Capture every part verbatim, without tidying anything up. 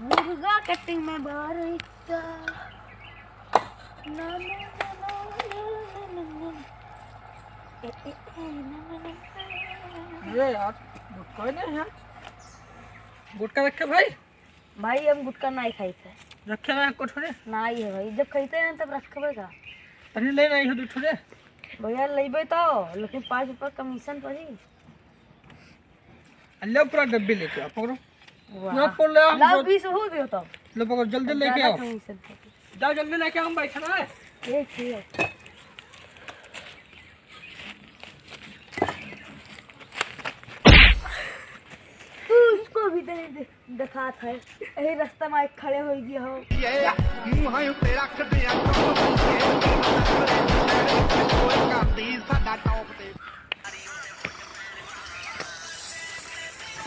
मुर्गा कटिंग में बारीक का। ना, ना, ना। ए, ए, ए, ना, ना, ना। अरे यार, गुटखा नहीं है। गुटखा रखे भाई? भाई, हम गुटखा नहीं खाई थे। रखे ना कोठरे? नहीं है भाई, जब खाते हैं तब रखबे का? तनी ले नहीं हो दू ठोरे? भैया, लेबे तो, लेकिन पाँच रुपया कमीशन पड़ी। आ, लो, पूरा डब्बी लेके आओ, पकड़ो। वाह। पूरा फोड़ ले आओ, लाओ, जो बीस हो गयो तो। लो, पकड़ो, जल्दी लेके ज्यादा आओ। कमीशन पड़ी। जाओ, जल्दी लेके आओ, हम बैठना है। एक ही है। तू उसको भी दे दे। देखात है, यही रास्ता में एक खड़े हो गया हो। ये मुंह पे रख दे,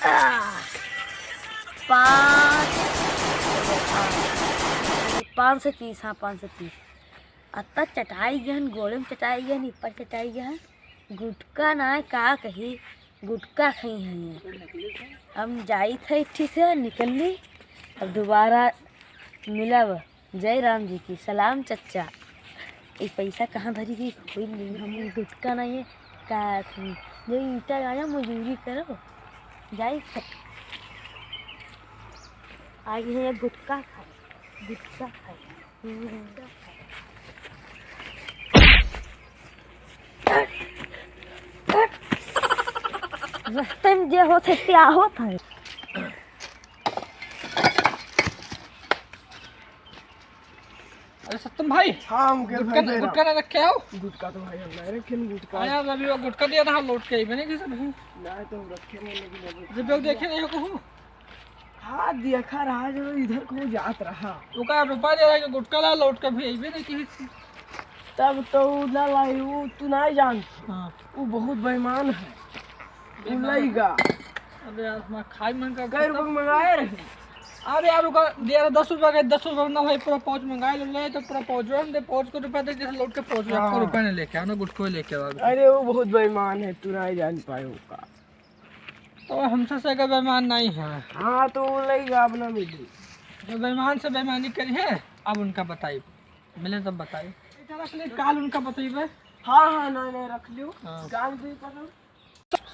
आह, पाँच, पाँच सौ तीस, हाँ, पाँच सौ तीस। अत्ता चटाई गहन, गोड़े में चटाई गहन, ऊपर चटाई गहन। गुटखा ना का कही, गुटखा खई हैं। हम जाइत है इठी से, निकलली, अब दोबारा मिलब। जय राम जी की, सलाम चच्चा। ई पैसा कहाँ धरी की, कोई नहीं, हम गुटखा नहीं है, का कही, जो ईटा गाड़ा मजूरी करो, जाई। आगे है गुटखा खाए, गुटखा खाए। रस्ते में जे होत है, त्या होत है। अरे सत्तम भाई, हाँ, मुकेश गुटखा भाई, ना, दे रहा। गुटखा ना रखे हो? गुटखा तो भाई हम नहीं रखे, गुटखा। हाँ यार, अभी वो गुटखा दिया था, लौट के आई बने कि सब। नहीं तो हम रखे नहीं, लेकिन अभी जब वो देखे नहीं हो कहूँ। हाँ, देखा रहा जो इधर को जात रहा। ओका रुपया दे रहा कि गुटखा ला, लौट के भी अइबे नहीं किहिस। तब तो उ ना लाई, उ तू नहीं जान। हाँ। उ बहुत बेईमान है। उ बेईमान। लइगा। अबे यार, हमारा खाई मन का कै रुपया के मंगाए रहे? अरे यार, ओका दे रहा दस रुपया के, दस रुपया ना भाई, पूरा पाउच मंगाए ले, ले तो पूरा पाउच हम दे, पाउच को रुपया दे, जैसे लौट के पाउच हाँ। आपको रुपया नहीं लेके आना, गुटखो लेके आओ। अरे, उ बहुत बेईमान है, तू नहीं जान पाए ओका। तो हमसे से का बेईमान नहीं है। हाँ, तो उ लइगा अपना मिली। जो बेईमान से बेईमानी करी है, अब उनका बताई, मिले तब बताई। इधर रख ले, काल उनका बताइबे। हाँ, हाँ, नहीं, नहीं, रख लियो। हाँ। जान दे पर।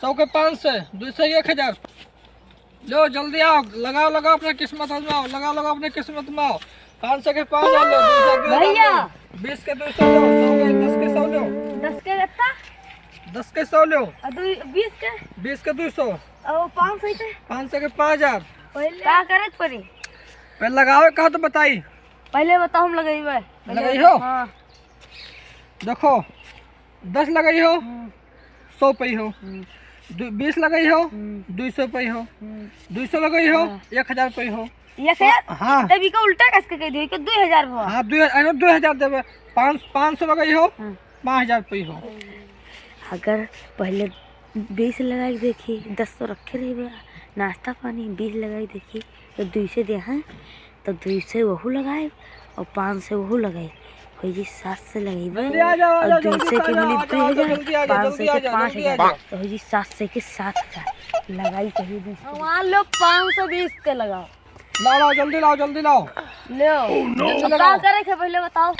सौ के पाँच सौ, दो सौ एक हजार। लो, जल्दी आओ, लगाओ, लगाओ अपना किस्मत आजमाओ, लगाओ, लगाओ अपने किस्मत में आओ। पाँच सौ के पाँच हजार लो, दो सौ के भैया। दो सौ लो, बीस के दो सौ लो, सौ के, दस के सौ लो। दस के कितना? दस के सौ लो। और दो, बीस के? बीस के दो सौ। और पाँच सौ के? पाँच सौ के पाँच हजार। पहले का करे के पड़ी? पहले लगावे कहा तो बताई। पहले बताओ, हम लगइबे। पहले लगाई हो? हाँ। देखो, दस लगई हो, हम्म। सौ पई हो। हम्म। दु-, बीस लगई हो, हम्म। दुई सौ पई हो। हम्म। दुई सौ लगई हो, हाँ। एक हजार पई हो। एक हजार? हाँ। तब इका उल्टा कस के कह दियो, इका दुई हजार भवा। हाँ, दुई, अरे, दुई हजार देबे। पाँच, पाँच सौ लगई हो, हाँ। पाँच हजार पई हो। अगर पहले बीस लगाई देखी, दस सौ रखे रही बा, नाश्ता पानी बीस लगाई देखी, तो दुई सौ दे हैं, तो दुई सौ वहू लगाए और पाँच सौ वहू लगाए, हो जी सात सौ लगाइबे। जल्दी आ जाओ, आ और जाओ, दुई सौ के मिली दुई हजार, पाँच सौ के पाँच हजार, तो हो जी सात सौ के सात हजार। लगाई कहीं दुई सौ। वहाँ लो पाँच सौ बीस के लगाओ। लाओ, लाओ, जल्दी लाओ, जल्दी लाओ। ले आओ। जल्दी अब लगाओ। का करे के पहले बताओ।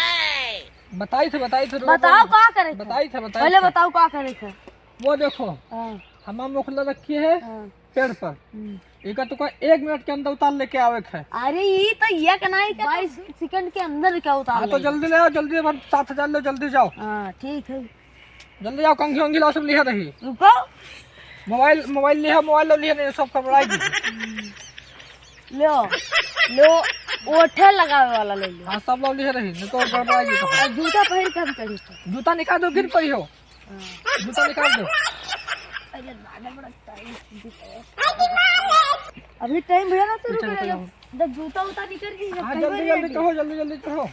बताई थे, बताई थे, रुको, बताओ पहले। का करे के? बताई थे, बताई पहले थे। बताओ का करे के? वो देखो, हाँ। हमार मोखला रखी है हाँ। पेड़ पर। हम्म। एका तो का एक मिनट के अंदर उतार लेके आवे के है। अरे, ई तो ये कहना है कि बाईस सेकंड के अंदर क्या उतार हाँ, तो लेंगे? जल्दी ले आओ, जल्दी, अपन सात हजार लो, जल्दी जाओ। हाँ, ठीक है। जल्दी जाओ, कंघी वंघी लाओ, सब लिहा रही। रुको। मोबाइल, मोबाइल लिहा, मोबाइल लो लिहा, नहीं सब गड़बड़ाई दी। लो, लो, ओठे लगावे वाला ले लो। हाँ, सब लो लिहा रही, नहीं तो गड़बड़ाई दी तो। और जूता पहन के हम चढ़ी थे। जूता निकाल दो, गिर पड़ी हो। हाँ। जूता निकाल दो। अरे, दादा, बड़ा टाइम दिख रहा है। अभी टाइम भैया ना शुरू पीछे करेगा। निकल जाओ। जब जूता उता निकल गई, जब हाँ, कहीं जल्दी, नहीं जल्दी रहेगी। चढ़ो, जल्दी, जल्दी चढ़ो। हाँ।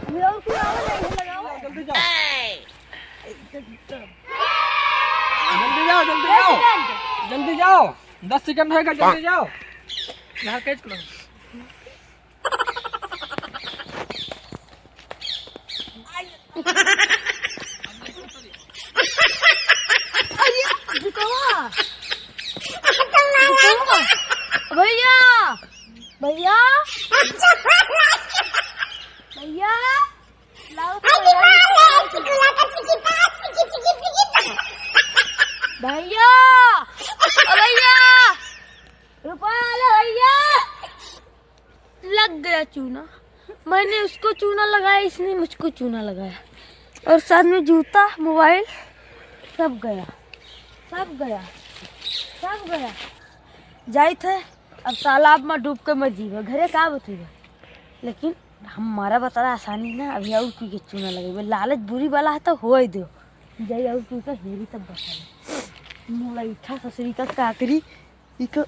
अभी और कोई आवे नहीं, लगाओ। जल्दी जाओ। जल्दी जाओ, जल्दी जाओ। दस सेकंड। जल्दी जाओ। दस सेकंड होएगा, जल्दी जाओ। यहाँ कैच करो। अरे, जुतवा। जुतवा। भैया। भैया, भैया, लाओ तो भैया। भैया, ओ भैया, रुपया वाला भैया, लग गया चूना। मैंने उसको चूना लगाया, इसने मुझको चूना लगाया, और साथ में जूता, मोबाइल, सब गया, सब गया, सब गया। जाइत है, अब तालाब में डूब के मर जीबे, घरे का बचीबे। लेकिन हमारा बतरा आसानी ना, अभी और कोई के चूना लगेबे। लालच बुरी वाला है तो होए दो, जाई और कोई का हेरी तब बता। मुलैठा ससुरी का काकरी, इको